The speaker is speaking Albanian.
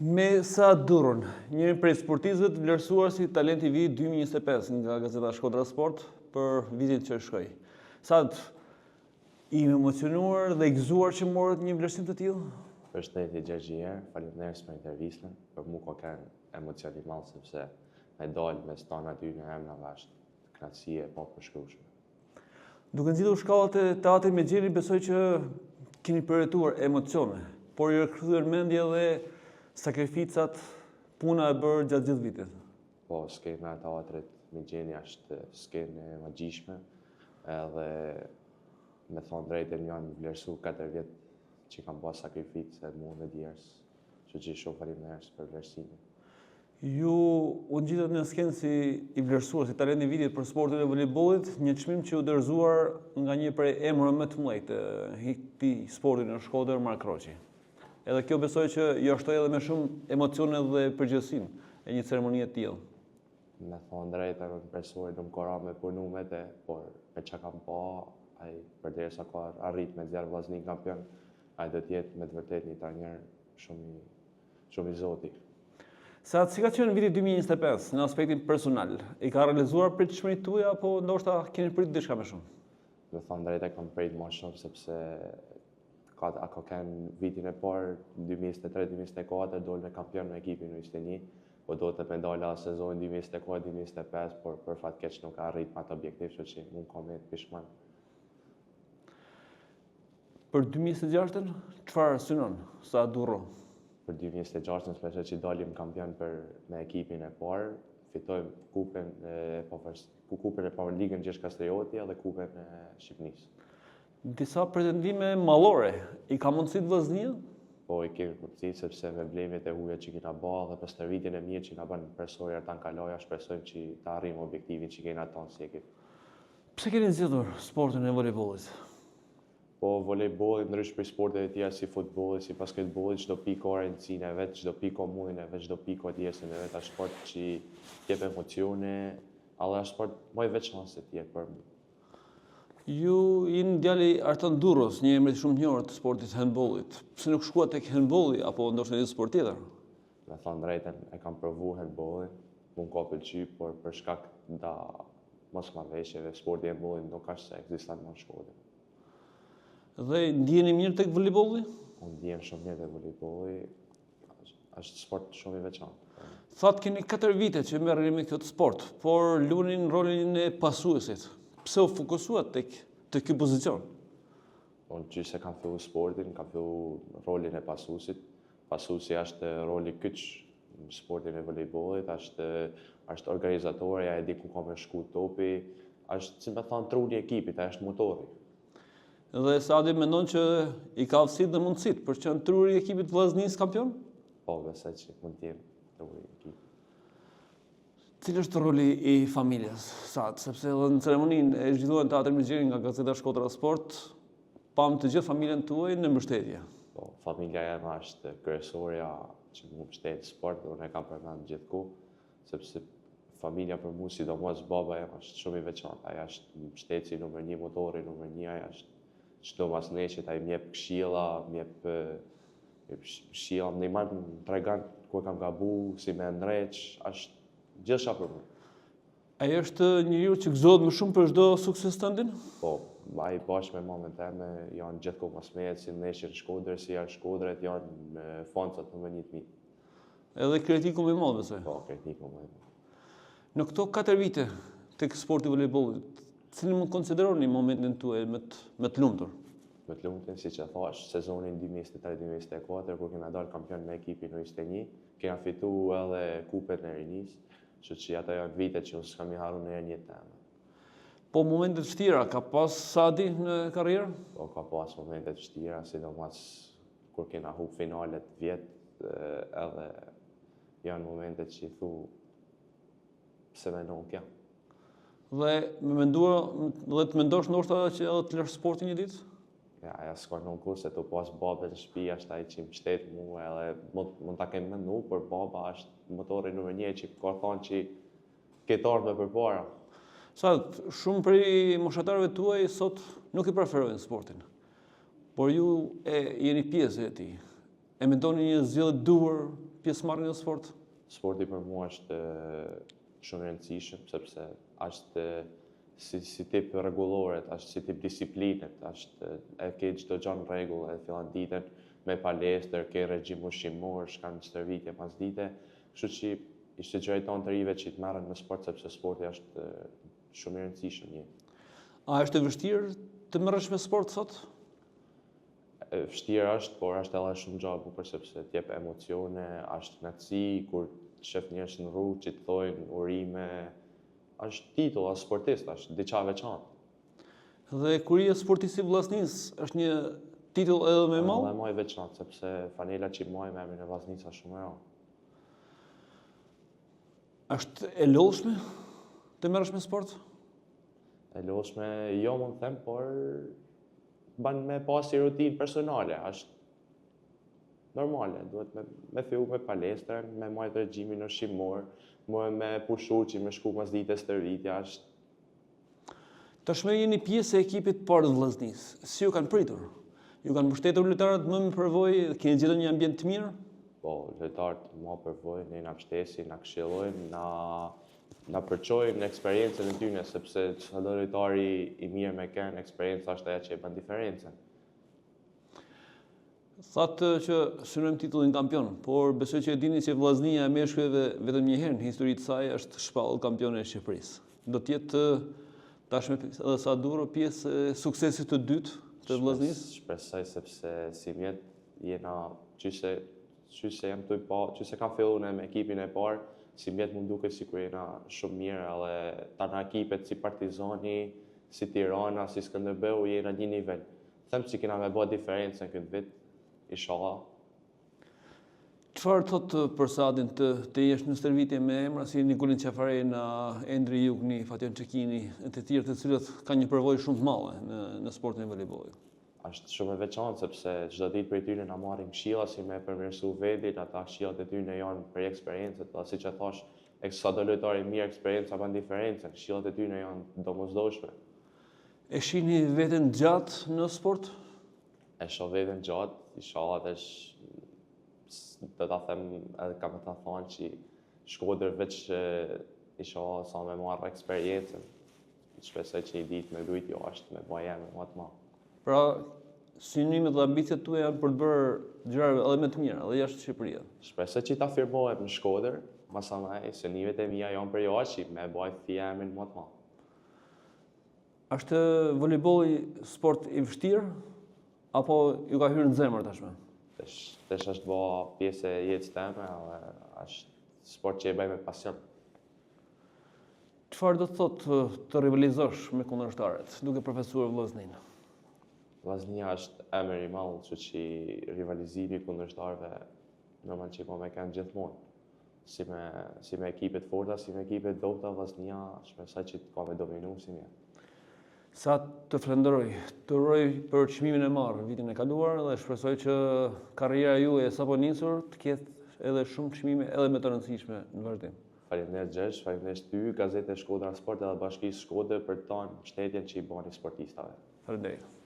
Me Saad Durron, njërin prej sportistëve të vlerësuar si talenti i vitit 2025 nga Gazeta Shkodra Sport për vitin që shkoi. Saad, i emocionuar dhe i gëzuar që morët një vlerësim të tillë? Përshëndetje Gjergj, faleminderit për intervistën. Për mu ka qenë emocion i madh sepse me dalë mes tanë atyne emrave është kënaqësi e papërshkrueshme. Duke ngjitur shkallët e teatrit Migjeni, besoj që keni përjetuar emocione, por ju është kthyer në mendje edhe sakrificat, puna e bërë gjatë gjithë vitit. Po, skena e teatrit Migjeni është skenë e magjishme, edhe me thonë drejtën janë vlerësu 4 vjet që kam ba sakrificë e mund e djersë, që që shumë faleminderit për vlerësimin. Ju u ngjitët në skenë si i vlerësuar si talenti i vitit për sportin e volejbollit, një çmim që u dorëzuar nga një prej emrave më të mëdhenj të këtij sporti në Shkodër, Mark Roçi. Edhe kjo besoj që ju shtoi edhe më shumë emocione dhe përgjegjësinë e një ceremonie të tillë. Me thonë drejtën, unë personi nuk kam ra me punu me te, por me që kam pa, ai përderisa ka arrit me nxjerr Vllazninë kampion, ai do të jetë me të vërtetë një trajner shumë i Shumë i zoti. Saad, si ka qenë viti 2025 në aspektin personal? I ka realizuar pritshmëritë tuaja apo ndoshta keni prit diçka më shumë? Me thonë drejtë kam prit më shumë sepse ka a ka qenë vitin e parë 2023-2024 dolëm kampion me ekipin në 21, po do të me dalë sezonin 2024-2025, por për fat keq nuk arrit me atë objektiv, kështu që mund kam met pishman. Për 2026-ën, çfarë synon Saad Durro? Për 2026-ën, shpresoj që dalim kampion për me ekipin e parë, fitojmë kupën e pavarës, kupën e parë Ligën Gjergj Kastrioti edhe kupën e Shqipënisë. Disa pretendime madhore, i ka mundësitë Vllaznia? Po, i kemi mundësitë, sepse me blerjet e huaja që kena ba dhe për stërvitjen e mirë që na bën profesori Artan Kalaja, shpresojmë që të arrijmë objektivin që kena tonë si ekip. Pse keni zgjedhur sportin e volejbollit? Po, volejbolli ndryshe prej sporteve tjera si futbolli, si basketbolli, çdo pikë ka rëndësinë e vet, çdo pikë ka mundin e vet, çdo pikë ka djersën e vet, është sport që jep emocione, edhe është sport më i veçantë se tjerë për mua. Ju jeni djali i Artan Durros, një emër shumë të njohur të sportit handbollit. Pse nuk shkuat tek handbolli apo ndoshta një sport tjetër? Me thonë drejtën, e kam provu handbollin, mu m'ka pëlqy, por për shkak da mosmarrëveshjeve, sporti i handbollit nuk është se ekziston më në Shkodër. Dhe ndjeni mirë tek volejbolli? Unë ndihem shumë mirë tek volejbolli, është sport shumë i veçantë. Thatë keni 4 vite që merreni me këtë sport, por luani rolin e pasuesit. Pse u fokusuat tek te ky pozicion? Unë që se kam fillu sportin, kam fillu rolin e pasuesit. Pasuesi është roli kyç në sportin e volejbollit, është është organizatori, ai e di ku ka me shku topi, është si me thonë truri i ekipit, ai është motori. Dhe Saadi mendon që i ka aftësitë dhe mundësitë për të qenë truri i ekipit të Vllaznisë kampion? Po, besoj që mund të jem truri i ekipit. Cili është roli i familjes, Saad? Sepse edhe në ceremoninë e zhvilluar në Teatrin Migjeni nga Gazeta Shkodra Sport, pamë të gjithë familjen tuaj në mbështetje. Po, familja jeme është kryesorja që mu mbështet sport, unë e kam përmend gjithku, sepse familja për mu, sidomos baba jem është shumë i veçantë, ai është mbështetësi numër një, motori numër një, ai është çdo mas ndeshjet, ai më jep këshilla, më jep këshilla, më ndihmon, më tregon ku e kam gabu, si me ndreq, është gjithçka për mu. Ai është njeriu që gëzohet më shumë për çdo sukses tëndin? Po, ai bashkë me mamën teme janë gjithkohë mas meje, si ndeshje në Shkodër, si jashtë Shkodrës, janë fansat numër një të mi. Edhe kritiku më i madh, besoj. Po, kritiku më i madh. Në këto 4 vite tek sporti i volejbollit, cilin mund të konsideroni momentin tuaj më të më të lumtur? Më të lumtur, siç e thash, sezonin 2023-2024 kur kena dalë kampion me ekipin U21, kena fitu edhe kupën e rinisë, kështu që ato janë vite që unë s'kam i harru në jetën teme. Po momente të vështira ka pas Saadi në karrierë? Po ka pas momente të vështira, sidomos kur kena hup finalet vjet, edhe janë momente që i thu pse me ndodh kjo. Dhe me mendua, dhe të mendosh ndoshta që edhe të lësh sportin një ditë? Ja, ja s'ka në kur se tu pas babën në shtëpi është ai që më mbështet mua edhe mund, mund ta kem mendu, por baba është motori numër një që ka thonë që ke të ardhme përpara. Sa shumë prej moshatarëve tuaj sot nuk e preferojnë sportin, por ju e jeni pjesë e tij. E mendoni një zgjedhje të duhur pjesëmarrjen në sport? Sporti për mua është shumë i rëndësishëm, sepse është si, si tip rregulloret, është si tip disiplinet, është e ke çdo gjë në rregull, e fillon ditën me palestër, ke regjim ushqimor, shkon në stërvitje pas dite, kështu që i sugjeroj tanë të rive që të merren me sport sepse sporti është shumë i rëndësishëm një. A është e vështirë të merresh me sport sot? E vështirë është, por është edhe shumë gjë e bukur sepse të jep emocione, është kënaqësi kur shef njerëz në rrugë që të thojnë urime, është titull, është sportist, është diçka e veçantë. Dhe kur je sportist i Vllaznisë, është një titull edhe më i madh? Edhe më i veçantë sepse fanela që maj me emrin e Vllaznisë është shumë e rëndë. Është e lodhshme të merresh me sport? E lodhshme, jo mund të them, por ban me pas si rutinë personale, është normale, duhet me, me fillu me palestrën, me majtë regjimin ushqimor, me, me pushu që me shku mas dite stërvitja, është Tashmë jeni pjesë e ekipit të parë të Vllaznisë. Si ju kanë pritur? Ju kanë mbështetur lojtarët më me përvojë dhe keni gjetur një ambient të mirë? Po, lojtarët më përvojë, ne na mbështesin, na këshillojnë, na na përçojnë eksperiencën e tyre, sepse sado lojtari i mirë me kenë, eksperienca është ajo që e bën diferencën. Thatë që synojmë titullin kampion, por besoj që e dini që Vllaznia e meshkujve vetëm një herë në histori të saj është shpallur kampione e Shqipërisë. Do të jetë tashmë edhe Sead Duro pjesë e suksesit të dytë të Vllaznisë? Shpresoj sepse simjet jena qyse qyse jam tu pa, qyse kam fillu me ekipin e parë, simjet më duket sikur jena shumë mirë edhe tana ekipet si Partizani, si Tirana, si Skënderbeu jena një nivel. Them që kena me bë diferencën këtë vit, inshallah. Çfarë thotë për Seadin të, të jesh në stërvitje me emra si Nikolin Qafarena, Endri Jugni, Fatjon Çekini e të tjerë të cilët kanë një përvojë shumë të madhe në në sportin e volejbollit? Është shumë e veçantë sepse çdo ditë prej tyre na marrim këshilla si me përmirësu vedin, ata këshillat e tyre janë prej eksperiencës, dhe siç e thash, sado lojtar i mirë eksperienca bën diferencën, këshillat e tyre janë të domosdoshme. E shihni veten gjatë në sport? E shoh veten gjatë, inshallah tash do ta them edhe kam ta thonë që Shkodër veç inshallah sa me marrë eksperiencën. Shpresoj që një ditë me lujt jashtë, me bë emrin më të madh. Pra, synimet dhe ambiciet tuaja janë për të bërë gjëra edhe më të mira, edhe jashtë Shqipërisë. Shpresoj që të afirmohem në Shkodër, masanej synimet e mia janë për jashtë, me bë emrin më të madh. Është volejbolli sport i vështirë apo ju ka hyrë në zemër tashmë? Tash tash është bë pjesë e jetës teme edhe është sport që e bëj me pasion. Çfarë do të thotë të rivalizosh me kundërshtarët, duke përfaqësuar Vllazninë? Vllaznia është emër i madh, kështu që rivalizimi i kundërshtarëve normal që ka me kanë gjithmonë. Si me, si me ekipe të forta, si me ekipe të dobta, Vllaznia shpresoj që të ka me dominu simjet. Sead, të falënderoj, të uroj për çmimin e marrë vitin e kaluar dhe shpresoj që karriera juaj e sapo nisur të ketë edhe shumë çmime edhe më të rëndësishme në vazhdim. Faleminderit Gjergj, faleminderit ty, Gazetës Shkodra Sport edhe Bashkisë Shkodër për tanë mbështetjen që i bani sportistave. Faleminderit.